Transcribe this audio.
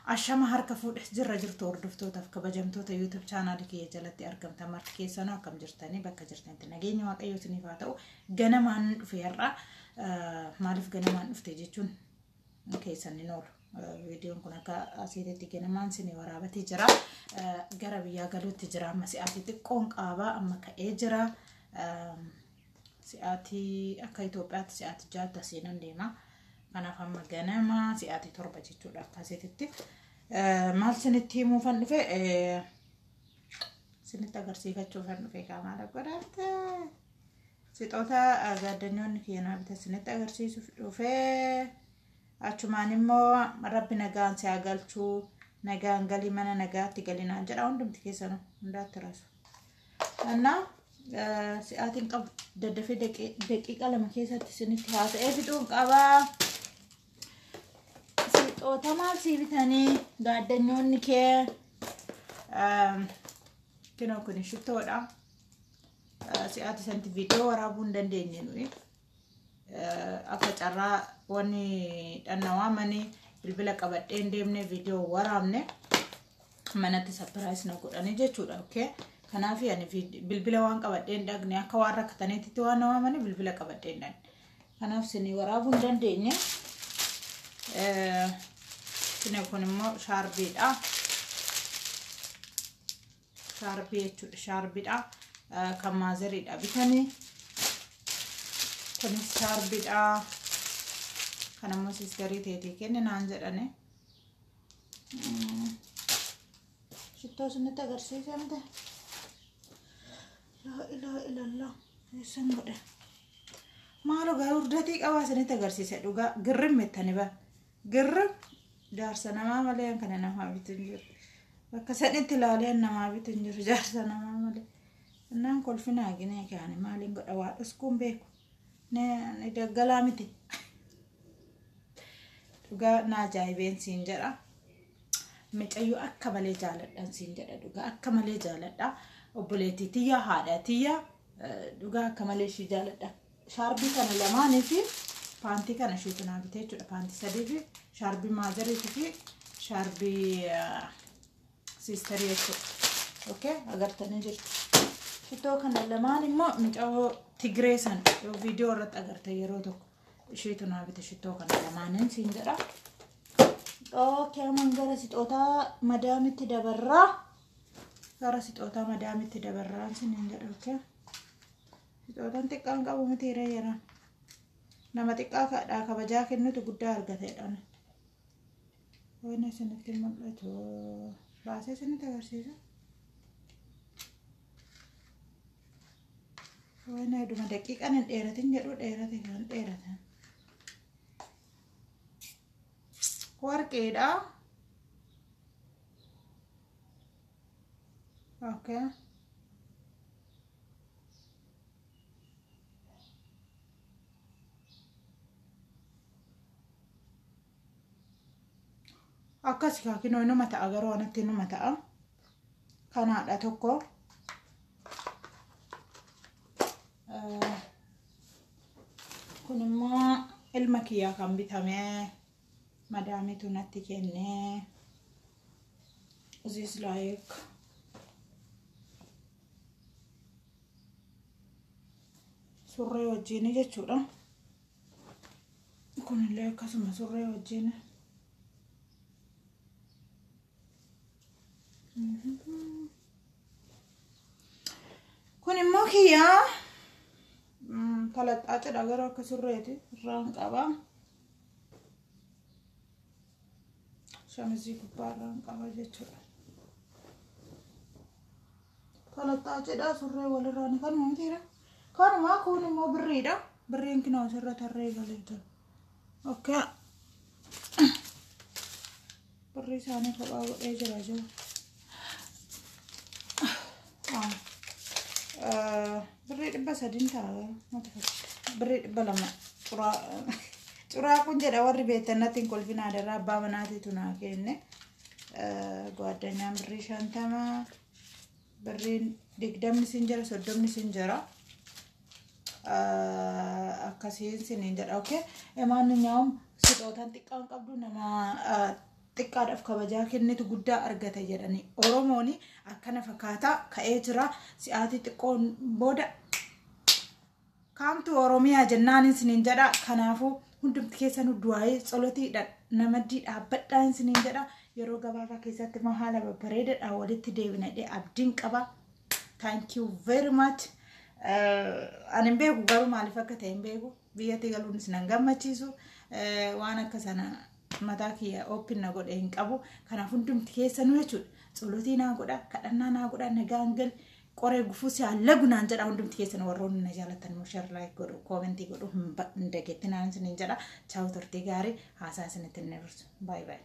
Ashama harka fuudhes jirra jirtu hordoftootaaf kabajamtoota YouTube chaanaalii kiyya jalatti argamtan marti keessanuu akkam jirtanii bakka jirtanitti nageenya waaqayyoo isiniif haa ta'u. Ganamaan dhufe har'a. Maaliif ganamaan dhufte jechuun keessan hin oolu. Viidiyoon kun akka asiitti ganamaan isinii waraabatee jira. Gara biyyaa galuutti jira. Amma si'aatii xiqqoon qaabaa amma ka'ee jira. Si'aatii akka Itoophiyaatti si'aatii 6tti asiinan deema. Kanaaf amma ganama si'aatii 7 jechuudha akka asiitti. Maal isinitti himuufan dhufe, isinitti agarsiifachuufan dhufe maal godhatte. Sixoota gaaddanyoonni kiyya naa bitan isinitti agarsiisuuf dhufe. Achumaan immoo rabbi nagaan si haa galchuu, nagaan galii, mana nagaatti galinaan jedha hundumti keessanuu hundaatti rasu. Annaa si'aatiin qabu daddafee daqiiqa 2 keessatti isinitti haasa'ee fixuun qabaa. Sixoota maal sii bitanii gaaddanyoonni kee? Kinoo kun shittoodha. Si'aati sanatti viidiyoo waraabuu hin dandeenye nuyi. Akka carraa wanni dhannawaa manii bilbila qabadhee hin deemne, viidiyoo waraabne, manatti surprise na godhanii jechuudha. Okay. Kanaaf ani bilbila waan qabadhee hin dhaqne, akka waan rakkataniitti waan na waamanii bilbila qabadhee hin dhaqne. Kanaaf isinii waraabuu hin dandeenye. Kinoo kun immoo shaarbiidha. Shaarbii jechuudha. Shaarbiidha. Kan maazariidha bitanii. Kunis shaarbiidha. Kan ammoo sisterii teetii kenne naan jedhani. Shittoo isinitti agarsiisamte. Laa ilaaha illallah. Eessan godhe? Maaloo garuu urdatii qabaa isinitti agarsiise dhugaa. Girrim jettani bara. Girrim jaarsa namaa malee kana namaa bitu hin jiru. Bakka sanitti ilaalee namaa bitu hin jiru jaarsa namaa malee. Innaan kolfinaa ginee kaane maaliin godha, waa dhoskuun beeku. Ni daggalaa miti. Dhugaa na ajaa'ibeen siin jedha. Micayyoo akka malee jaaladhan siin jedha, dhugaa akka malee jaaladha. Obboleettii tiyya, haadha tiyya, dhugaa akka malee ishii jaaladha. Shaarbii kana lamaanii fi paantii kana ishiitu naa bitee jechuudha. Paantii sadii fi shaarbii maazariitii fi shaarbii siistarii jechuudha. Okay, agartanii jirtu. Shittoo kana lamaan immoo mucayoo Tigree san yoo viidiyoo irratti agarte yeroo tokko ishiitu naa bite shittoo kana lamaaniin siin jedha. Okay, aman gara sixootaa madaamitti dabarraa. Gara sixootaa madaamitti dabarraa siniin jedha. Okay. Sixootaan xiqqaan qabu miti hiree yeroo. Nama xiqqaa kadhaa kabajaa kennutu guddaa argateedha. Wayna isinitti mul'atu. Baasee isinitti agarsiisa. Wayna heduma daqiiqaan hin dheeratin jedhu, dheerate kan dheeratan. Warqeedha. Okay. Akkas kinoo inuma ta'a, garuu anatti inuma ta'a. Kanaadha tokko. Kun immoo ilma kiyyaa kan bitame madaamitu natti kenne. This like surree wajjin jechuudha. Kunillee akkasuma surree wajjin. Kun immoo kiyyaa talaxxaa cidha, garuu akka surreeti irraan qaba. Shamizii gubbaa irraan qaba jechuudha. Talaxxaa cidha surree walirraa ni kanuma mitiira. Kanuma kun immoo birriidha. Birriin kinoo asirra tarree galee jira. Okay. Birrii isaanii kophaa godhee jira jiru. Birrii 300 ta'a. Birrii 200 curaa kun jedha, warri beektan natti hin kolfinaa darraa, abbaa manaatiitu naa kenne. Gaaddanyaan birrii 50, birriin 20 sin jira, 30 sin jira. Akkasiin siniin jedha. Okay. ማንኛውም ስጦታን xiqqaan qabdu nama Xiqqaadhaaf kabajaa kennitu guddaa argata jedhani Oromoon. Akkana fakkaataa ka'ee jira. Si'aatii xiqqoon booda kaamtu Oromiyaa jennaan isiniin jedha. Kanaafuu hundumti keessanuu du'aayee tsolotiidhaan namaddii dhaabbadhaan isiniin jedha. Yeroo gabaabaa keessatti immoo haala babbareedaadhaan walitti deebinadhee abdiin qaba. Thank you very much. Ani hin beeku garuu, maaliif akka ta'e hin beeku. Biyyatti galuunis nan gammachiisu. Waan akka sana mataa kiyya open na godhe hin qabu. Kanaaf hundumti keessanuu jechuudha, tsolotii naa godha, kadhannaa naa godha, nagaan gal, qoree gufuu si hallagu naan jedha. Hundumti keessan warroonni na jaalatan immoo share, like godhu, comment godhu hin dagettinaan isiniin jedha. Ciao, turtii gaarii. Haasaa isinitti hin dabarsu. Bye bye.